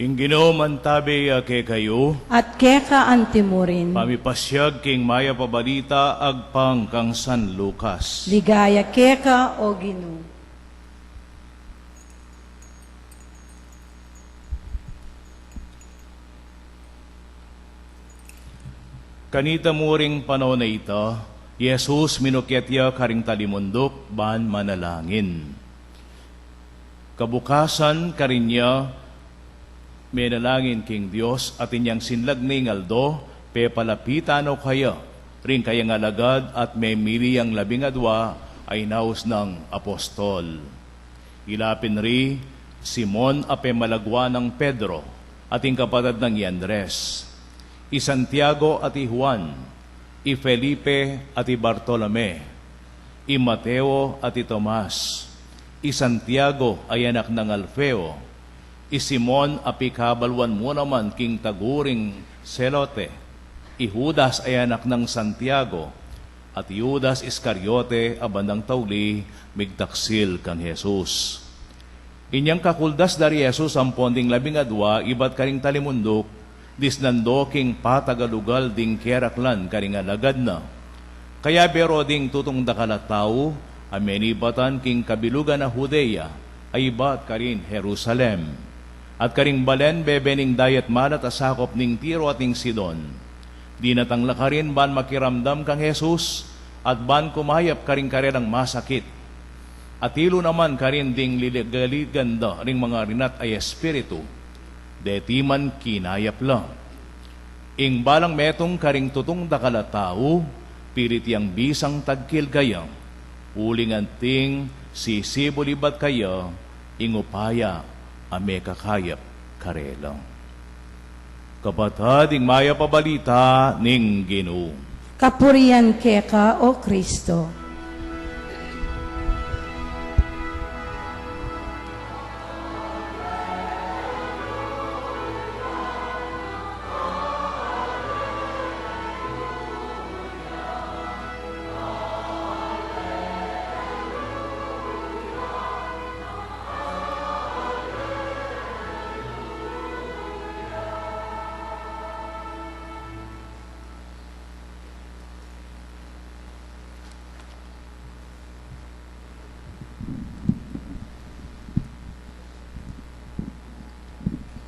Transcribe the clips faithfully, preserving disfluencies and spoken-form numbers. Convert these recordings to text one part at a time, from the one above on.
Ing Ginu mantabe ya kekayu. At keka antimurin. Pamipasiag king mayap a balita agpang kang San Lucas. Ligaya keka, O Ginu. Kanita muring panaun a ita, i Jesus minukyat ya karing talimunduk ban manalangin. Kabukasan karin ya, menalangin king Dios, atin yang sinlag ning aldo, pepalapitan no kaya ring kayang alagad at memili yang labing adua a inaus nang apostol. Ila pin ri Simon a pemalagwa nang Pedro, ating kapatad nang i Andres, i Santiago at i Juan, i Felipe at i Bartolome, i Mateo at i Tomas, i Santiago a anak nang Alfeo, i Simon a pikabaluan mu naman king taguring Zelote, i Judas a anak nang Santiago, at i Judas Iscariote a bandang tauli migtaksil kang Jesus. Inyang kakuldas da ri Jesus ampon ding labing adua ibat karing talimunduk, disnan do king patagalugal ding keraklan karing alagad na. Kayabe ro ding tutung dakal a tau a menibatan king kabilugan a Judea a ibat karin Jerusalem, at karing balen bebe ning dayat malat a sakup ning Tiro at ning Sidon. Dinatang la karin ban makiramdam kang Jesus at ban kumayap karing karelang masakit. Atilu naman karin ding liligaligan da ring mangarinat a espiritu, deti man kinayap la. Ing balang metung karing tutung dakal a tau, pilit yang bisang tagkil kaya, uling anting sisibul ibat kaya ing upaya a mekakayap karela. Kapatad, ing mayap a balita ning Ginu. Kapurian keka, O Kristo.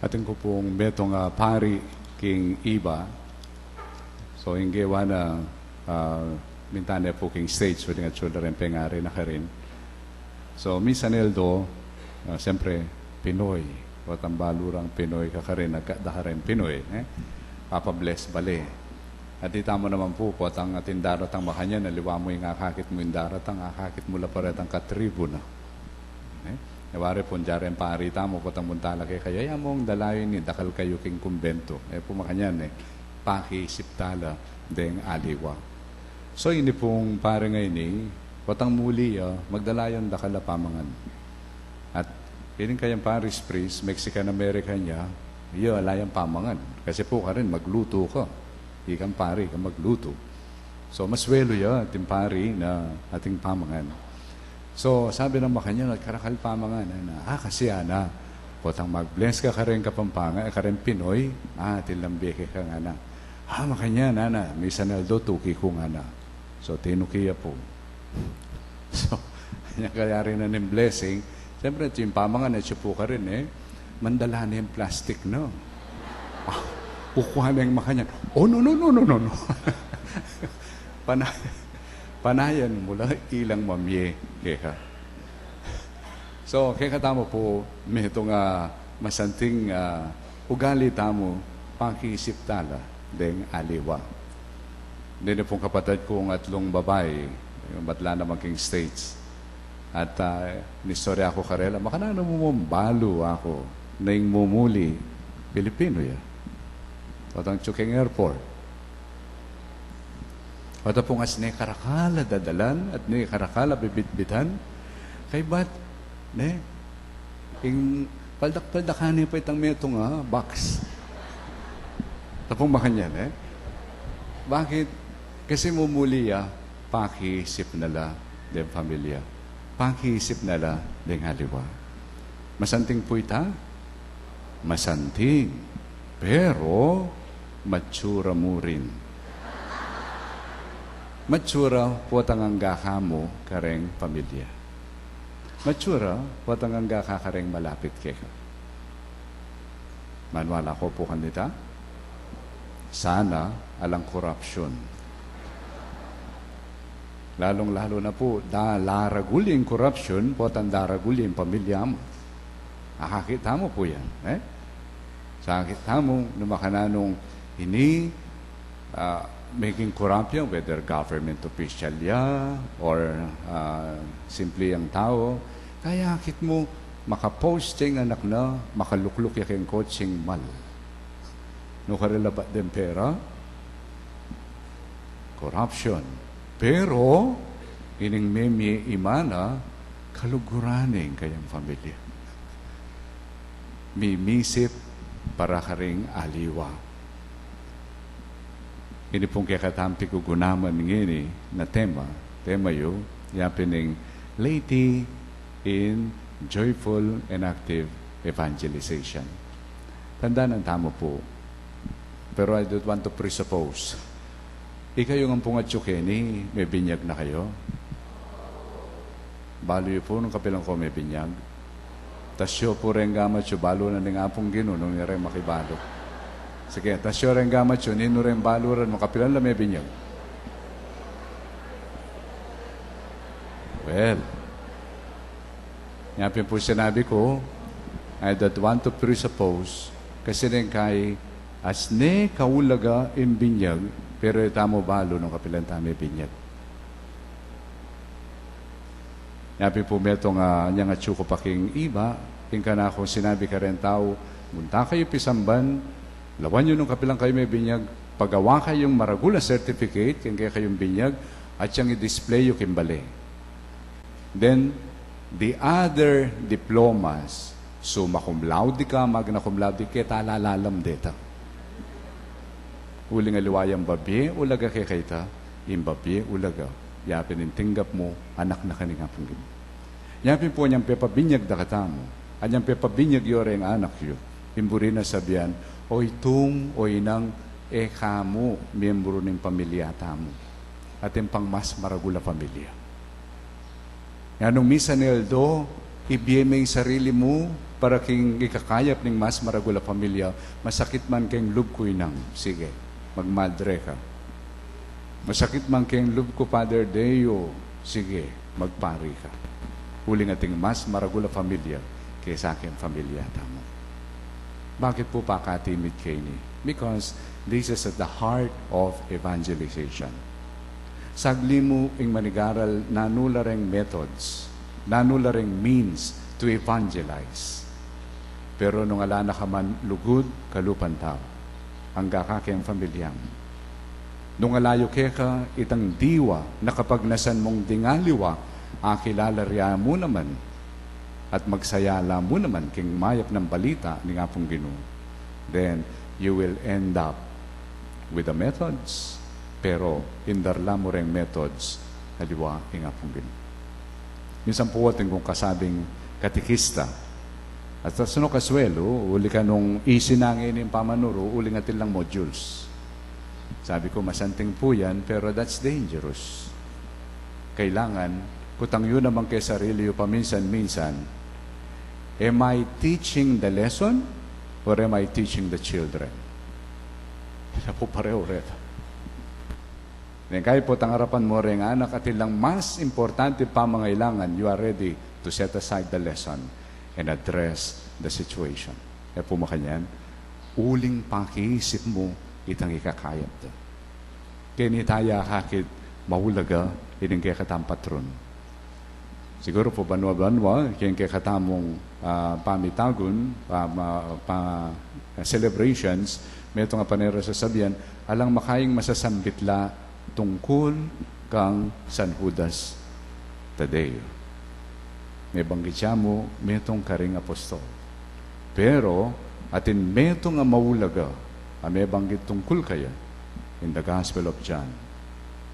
Atin ku pung metung a pari king iba. So, ing gewa na, ah, minta ne pu king stage, uling atsu la reng pengari na karin. So, minsan aldo, ah, siyempre, Pinoy. Potang balu rang Pinoy kakarin, nagkada karin Pinoy, eh? Papa-bless bale. At ita mu naman pu, potang atin daratang makanyan, aliwa mu ing akakit mu ing daratang, akakit mu la pa retang katribu na. Eh? E wari pu, dya reng pari tamu, potang munta la kekaya, ya mung dala yu ini, dakal kayu king kumbento. E pu makanyan, eh, pakiisip tala deng aliwa. So, ini pung pari ngeni, potang muli ya, magdala yang dakal a pamangan. At piling kayang parish priest, Mexican American ya, ya, ala yang pamangan. Kasi pu karin, magluto ka. Ikang pari ka magluto. So, maswelu ya, ating pari na ating pamangan. So, sabi nang makanyan, "At karakal pamangan, ana." "Ah, kasi, ana, potang mag-bless ka kareng Kapampangan, kareng Pinoy, ah, atin lang bie keka, ana." "Ah, makanyan, ana, minsan aldo tuki ku, ana." So, tinuki ya pu. So, anya kayari na ning blessing, siyempre, ing pamangan, atsu pu karin, eh, mandala ne ing plastik, no? Ah, kukua ne ing makanyan. "Oh, no, no, no." Pana-, panayan mu la ilang mamie keka. So, kekatamu pu, metung a masanting, ah, ugali tamu, pakiisip tala deng aliwa. Deni pung kapatad kung atlung babai, ing batla naman king States. At, ah, inistorya ku karela, makananu mu mung balu aku na ing mumuli, Pilipinu ya. Potang atsu king airport. Pota pung as ne karakal a dadalan, at ne karakal a bibitbitan. Kaybat, ne? Ing paldak-paldakan ne pa itang metung a box. Tapung makanyan, eh? Bakit? Kasi mumuli ya, pakiisip na la deng pamilya. Pakiisip na la deng aliwa. Masanting pu ita? Masanting, pero matsura mu rin. Matsura potang angga ka mu kareng pamilya. Matsura potang angga ka kareng malapit keka. Maniwala ko pu kanita. Sana alang korapsyon. Lalung-lalu na pu, da laragul ya ing korapsyon, potang daragul ya ing pamilya mu. Akakit tamu pu yan, e? Sakit tamu, nung makananu ini, ah, meging korapsyon, whether government official ya, or, ah, simple yang tau, kaya akit mu, makapost ya ing anak na, makalukluk ya keng kotseng mal. Nung karela pa deng pera, korapsyon. Pero, ining memie ima na, kaluguran ne ing kayang pamilya. Mimisip para karing aliwa. Ini pung kekatang pigugunaman ngeni na tema, tema yu, yapin ing laity in joyful and active evangelization. Tandanan tamu pu. Pero I don't want to presuppose. Ikayu ngan pung atyu keni, mebinyag na kayu? Balu yu pu nung kapilan ko mebinyag. Tasyu pu reng gamat yu, balu na ning Apung Ginu nung e reng makibalu. Sige, tasyu reng gamat yu, ninu reng balu ran, nung kapilan la mebinyag? Well, nya pin pu sinabi ku, I don't want to presuppose, kasi neng kai, as ne kaulaga ing binyag, pero e tamu balu nung kapilan tamu mebinyag. Nya pin pu metung, ah, nyang atyu ku pa king iba, ing kanakung sinabi kareng tau, munta kayu pisamban, lawan yu nung kapilan kayu mebinyag, pagawa kayung maragul a certificate king kekayung binyag, at yang i-display yu king bale. Then, the other diplomas, summa cum laude ka, magna cum laude ka, e ta lalalam deta. Uling aliwa yang babie ulaga kekayta, ing babie ulaga, yapin ing tinggap mu, anak na ka ning Apung Ginu. Yapin pu anyang pepabinyag da katamu, anyang pepabinyag yu reng anak yu, ing buri na sabian, o itung, o inang, e ka mu, miyembru ning pamilya tamu. Atin pang mas maragul a pamilya. Nung minsan, although ibie me ing sarili mu para king ikakayap ning mas maragul a pamilya, masakit man keng lub ku, inang, sige, magmadre ka. Masakit man keng lub ku, Father Deo, sige, magpari ka. Uling atin mas maragul a pamilya kesa keng pamilya tamu. Bakit pu pakatimit keni? Because this is at the heart of evangelization. Sagli mu ing manigaral nanu la reng methods, nanu la reng means to evangelize. Pero nung ala na ka man lugud kalupan tau, angga ka keng pamilya mu. Nung ala yu keka itang diwa na kapagnasan mung ding aliwa, akilala ria mu naman at magsaya la mu naman king mayap nang balita ning Apung Ginu, then you will end up with the methods, pero ing darla mu reng methods, aliwa ing Apung Ginu. Minsan pu atin kung kasabing katekista, at sa sunu kasuelu, uli ka nung isinangin ing pamanuru, uling atin lang modules. Sabi ku, masanting pu yan, pero that's dangerous. Kailangan, kutang yu naman keng sarili yu paminsan-minsan, am I teaching the lesson or am I teaching the children? Pinapareho reta. Neng kai potang arapan mu reng anak, atin lang mas importante pamangailangan, you are ready to set aside the lesson and address the situation. E pu makanyan, uling pakiisip mu itang ikakayap da. Keni taya akakit maulaga ining kekatang patron. Siguru pu banua-banua, keng kekatamung, ah, pamitagun, pa, ma-, pa, celebrations, metung a pane ra sasabian, alang makaing masasambit la tungkul kang San Judas Tadeo. Mebanggit ya mu, metung karing apostol. Pero, atin metung a maulaga a mebanggit tungkul kaya in the Gospel of John.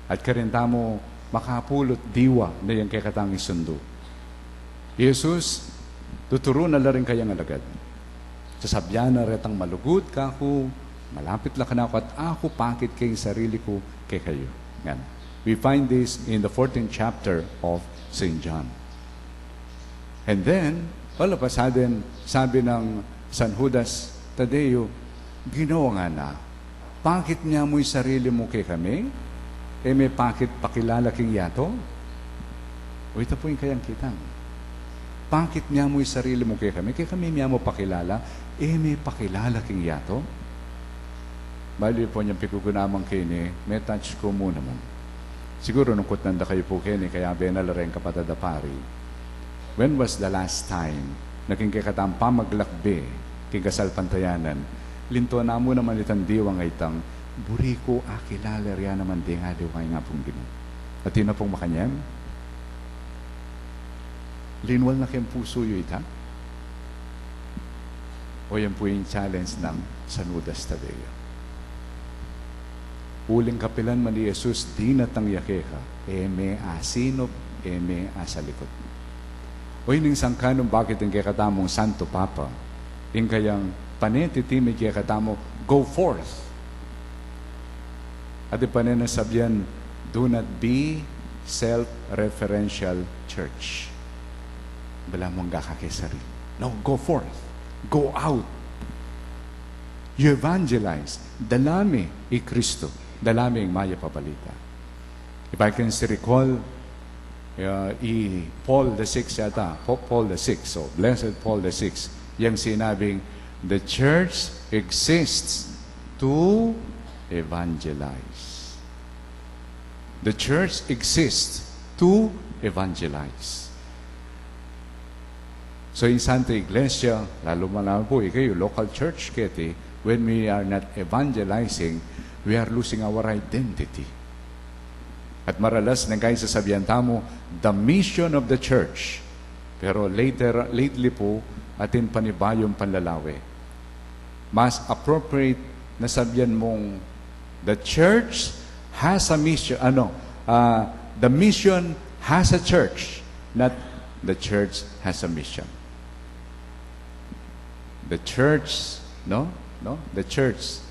At karin tamu makapulot diwa na yang kekatang isundu. I Jesus, tuturu na la ring kayang alagad. Sasabyan na retang malugud kaku, malapit la kanaku at aku pakit ke ing sarili ku kekayu. Ngan. We find this in the fourteenth chapter of Saint John. And then, all of a sudden, sabi ng San Judas Tadeo, "Ginu," ngana, "pakit mu ya mu ing sarili mu kekami, e me pakit pakilala king yatu?" O, ita pu ing kayang kitang. "Pakit mu ya mu ing sarili mu kekami, kekami mu ya mu pakilala, e me pakilala king yatu?" Bale pu, inyang pikukunaman ke ini, me-touch ku mu naman. Siguru nung kutnan da kayu pu keni, kayabe na la reng kapatad a pari. When was the last time na king kekatang pamaglakbe king kasalpantayanan, linto na mu naman itang diwang a itang, "Buri ku akilala ria naman deng aliwa ing Apung Ginu"? Atin na pung makanyan? Linwal na keng pusu yu ita? O, yan pu ing challenge nang San Judas Tadeo. Uling kapilan man i Jesus dinatang ya keka, e me asinup, e me asalikut. O, ini ing sangkan nung bakit ing kekatamung Santo Papa, ing kayang panetitimid kekatamu, "Go forth." At ing pane nang sabyan, "Do not be self-referential church." Balamu angga ka ke sarili. No, go forth. Go out. You evangelize. Dala me i Kristu. Dala me ing mayap a balita. If I can still recall, uh, i Paul the Sixth yata, Pope Paul the Sixth, so Blessed Paul the Sixth, yang sinabing, "The church exists to evangelize." The church exists to evangelize. So, in Santa Iglesia, lalu man pu ikayu, local church keti, when we are not evangelizing, we are losing our identity. At maralas neng kayang sasabian tamu, the mission of the church. Pero later, lately pu, atin panibayung panlalawe. Mas appropriate na sabian mung, the church has a mission. Ano, ah, the mission has a church, not the church has a mission. The church, no? No? The church,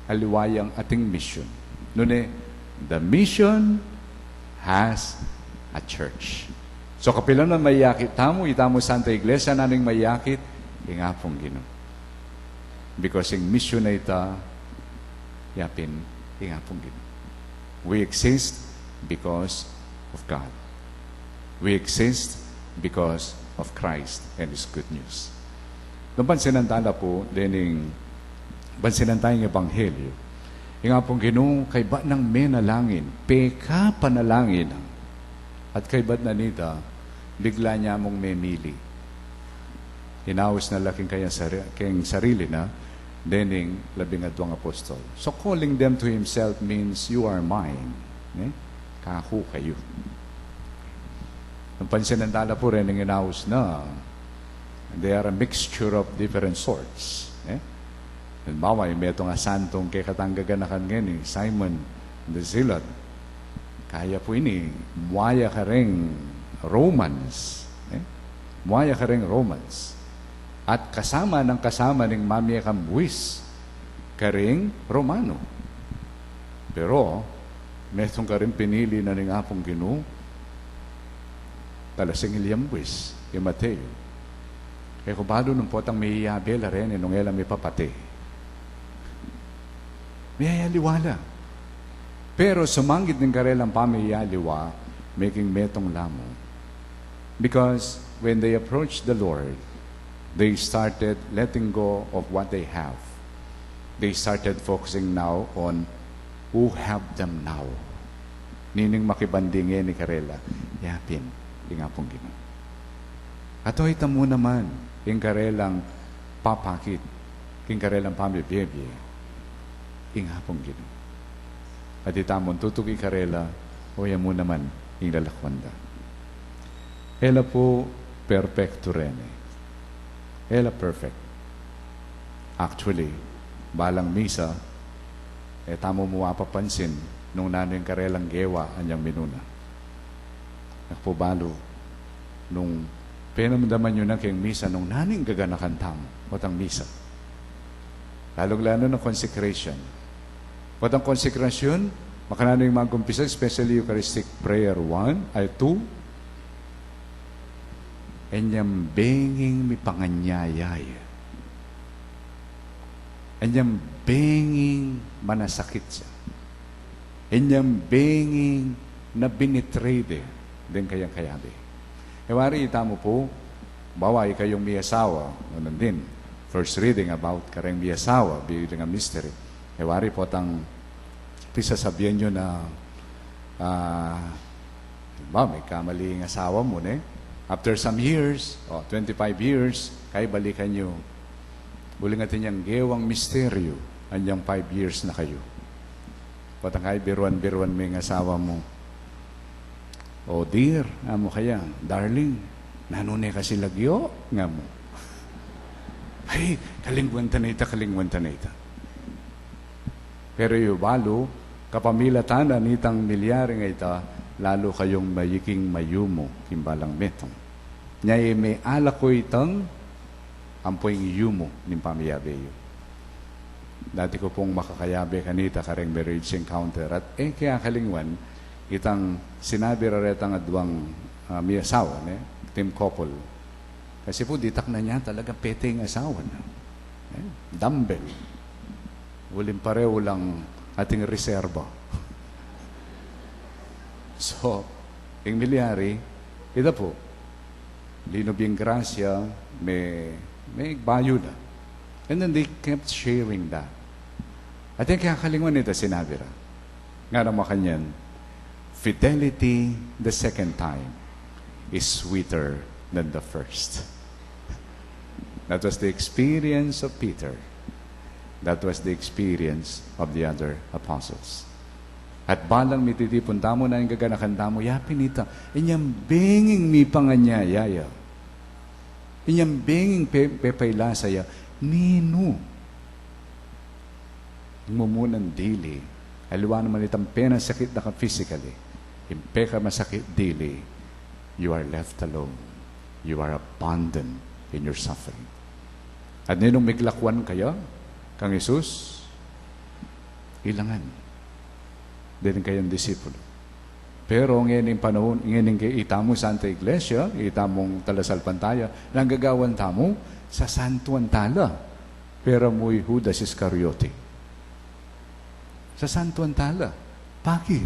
aliwa yang ating mission. Nune, the mission has a church. So, kapilan man mayakit tamu, itamu Santa Iglesia, nanu ing mayakit? Ing Apung Ginu. Because ing mission na ita, ya pin ing Apung Ginu. We exist because of God. We exist because of Christ and His good news. Nung pansinan tala pu, dening pansinan tala ing ebanghelyo, ing Apung Ginu, kaybat nang menalangin, pekapanalangin na, at kaybat na nita, bigla ne mung memili. Inaus na la king kayang sari-, king sarili na, dening labing adwang apostol. So calling them to himself means, "You are mine." Eh? Kaku kayu. Nung pansinan tala pu, dening inaus na, they are a mixture of different sorts. Eh? Halimbawa, ing metung a santung kekatang gaganakan ngeni, Simon the Zealot. Kaya pu ini, muaya kareng Romans. Eh? Muaya kareng Romans. At kasama nang kasama ning mamie kang buis kareng Romano. Pero, metung karin pinili na ning Apung Ginu, talasingil yang buis, i Mateo. E ku balu nung potang miyabe la reni nung e la mipapate. Miyayaliwa la. Pero sumanggit ning karelang pamiyayaliwa, maging metung la mu. Because when they approached the Lord, they started letting go of what they have. They started focusing now on who have them now. Nining makibanding ngeni karela, yapin, ing Apung Ginu. At o, ita mu naman, ing karelang papakit, ing karelang pamibie-bie, ing Apung Ginu. At ita mu tutuki karela, o, ya mu naman, ing lalakwan da. E la pu perpektu reni. E la perfect. Actually, balang misa, e tamu mu apapansin nung nanu ing karelang gewa anyang minuna. Aku pu balu, nung Penamdaman yu na keng misa nung naning gaganakan tamu, potang misa. Lalung-lalu na consecration. Potang konsekrasyon, makananu ing magumpisa, especially Eucharistic prayer one, ay two. Inyang benging mipanganyaya ya. Inyang benging manasakit ya. Inyang benging na binitray de deng kayang kayabe. E wari itamu pu, bawa ikayung miyasawa, ganun din. First reading about kareng miyasawa, bilang a mystery. E wari potang pisasabyan yu na, ah, ba, mikamali ing asawa mu, ne? After some years, o, twenty-five years, kay balikan yu. Uling atin yang gewang misteryu, anyang five years na kayu. Potang kay biruan-biruan me ing asawa mu. "O dear," amu kaya, "darling, nanu ne kasi lagyu?" ngamu. Ay, kalingwan ta na ita, kalingwan ta na ita. Pero yu balu, kapamilatan na nitang milyaring a ita, lalu kayung magiging mayumu king balang metung. Nya e me alako itang ampo ing yumu ning pamiyabe yu. Dati ku pung makakayabe kanita kareng marriage encounter at e ke akalingwan itang sinabi ra retang adwang, ah, miyasawa, ne? Team couple. Kasi pu, ditak na nya talaga pete ing asawa na. E, dumbbell. Uling pareho lang ating reserba. So, ing milyari, ita pu, linub ing grasya, me, me bayu na. And then they kept sharing that. At e ke akalingwan ita sinabi ra. Ngana makanyan, "Fidelity the second time is sweeter than the first." That was the experience of Peter. That was the experience of the other apostles. At balang mititipun tamu na ing gaganakan tamu, yapin ita, inyang benging mipanganyaya ya. Inyang benging pe-, pepailasa ya, ninu? Ing mumunan dili, aliwa na man itang penasakit na ka physically, ing pekamasakit dili, you are left alone. You are abandoned in your suffering. At ninung miglakwan kaya kang Jesus, ilangan. Deni kayang disipulo. Pero ngening panaun, ngening ke itamu Santa Iglesia, itamung talasalpantaya, nang gagawan tamu, sasantuan tala. Pero mu i Judas Iscariote. Sasantuan tala. Bakit?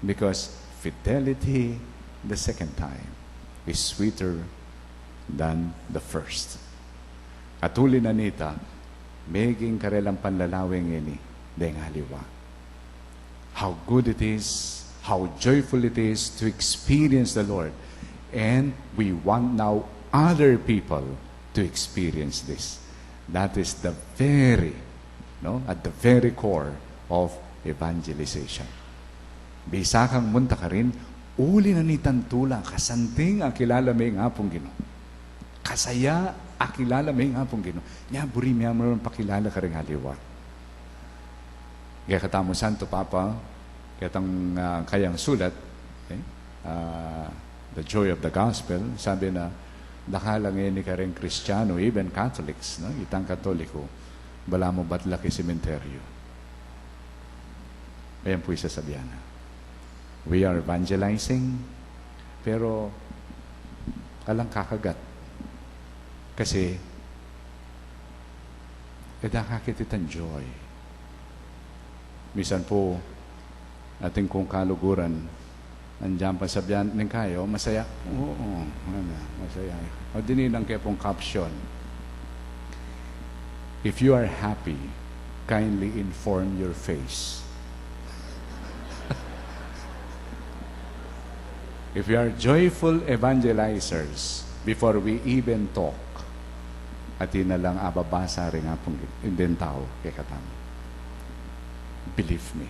Because fidelity the second time is sweeter than the first. At uli na nita, meging karelang panlalawe ngeni deng aliwa. How good it is, how joyful it is to experience the Lord. And we want now other people to experience this. That is the very, no, at the very core of evangelization. Bisa kang munta karin, uli na nitang tula, kasanting akilala me ing Apung Ginu. Kasaya akilala me ing Apung Ginu. Nya buri me mu lang pakilala karing aliwa. Kaya katamu Santo Papa, kaya tang, ah, kayang sulat, eh, ah, The Joy of the Gospel, sabi na, dakal ngeni kareng Kristiyanu, even Catholics, no? Itang Katoliko, balamu batla ke sementeryo. Ayan pu ing sasabian na. We are evangelizing, pero alang kakagat. Kasi, e da ka kit itang joy. Misan pu, atin kung kaluguran, andiyan pa sabian, "Ning kayo, masaya?" "Oo, ano, masaya." O dininan ke pung caption, "If you are happy, kindly inform your face." If you are joyful evangelizers, before we even talk, atin na lang ababasa ring Apung Ginu, ing tau kekatamu. Believe me.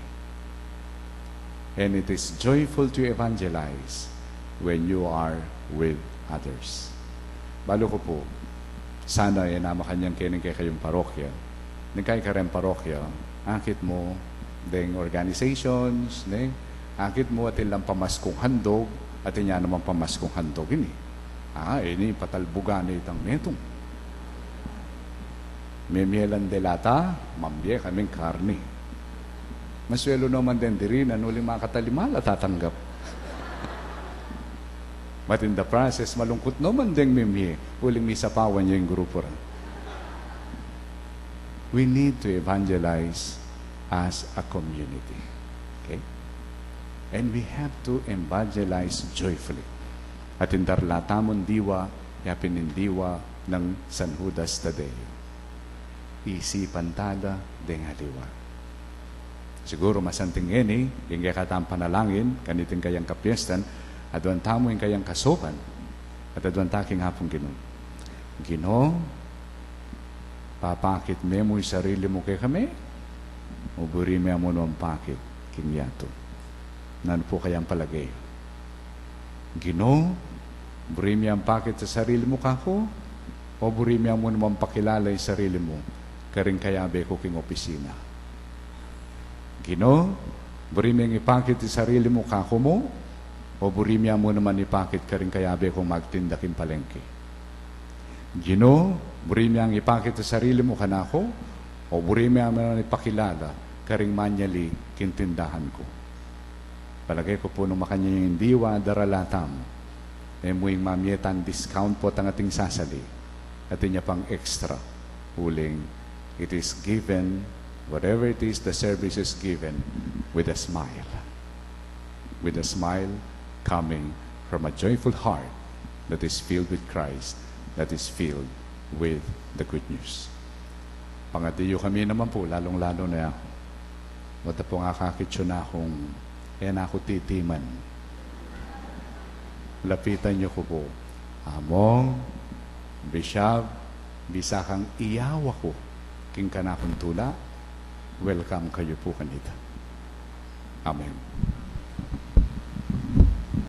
And it is joyful to evangelize when you are with others. Balu ku pu, sana e na makanyan keni kekayung parokya. Ning kaya kareng parokya, akit mu deng organizations, ne? Akit mu atin lang pamaskung handog, atin ya naman pamaskung handog ini. Ah, ini patalbugan na itang metung. Memie lang de lata, mamie kaming karni. Masuelu naman den diri, nanu uling makatalima la tatanggap. But in the process, malungkut naman deng memie, uling misapawan ya ing grupu ra. We need to evangelize as a community. Okay? And we have to evangelize joyfully. Atin da la tamung diwa, ya pin ing diwa nang San Judas Tadeo. Isipan ta la deng aliwa. Siguru masanting ngeni, ing kekatang panalangin, kaniting kayang kapiestan, aduan tamu ing kayang kasaupan, at aduan ta king Apung Ginu. Ginu, papakit me mu ing sarili mu kekami, o buri me mu naman pakit king yatu? Nanu pu kayang palage? Ginu, buri me yang pakit ing sarili mu kaku, o buri me mu naman pakilala ing sarili mu karing kayabe ku king opisina? Ginu, buri me yang ipakit ing sarili mu kaku mu, o buri me mu naman ipakit karing kayabe kung magtinda king palengke? Ginu, buri me yang ipakit ing sarili mu kanaku, o buri me mu naman ipakilala karing manyali king tindahan ku? Palage ku pu nung makanyan ing diwa, daralatan mu, e mu ing mamie tang discount pu tang ating sasali, atin ya pang extra, uling it is given, whatever it is, the service is given with a smile. With a smile coming from a joyful heart that is filled with Christ, that is filled with the good news. Pangadi yu kami naman pu, lalung-lalu na ya. Bata pu nga akakit yu na kung e na ku titiman. Lapitan yu ku pu. Among, Bishop, bisa kang iyawa ku king kanakung tula, welcome kayu pu kanita. Amen.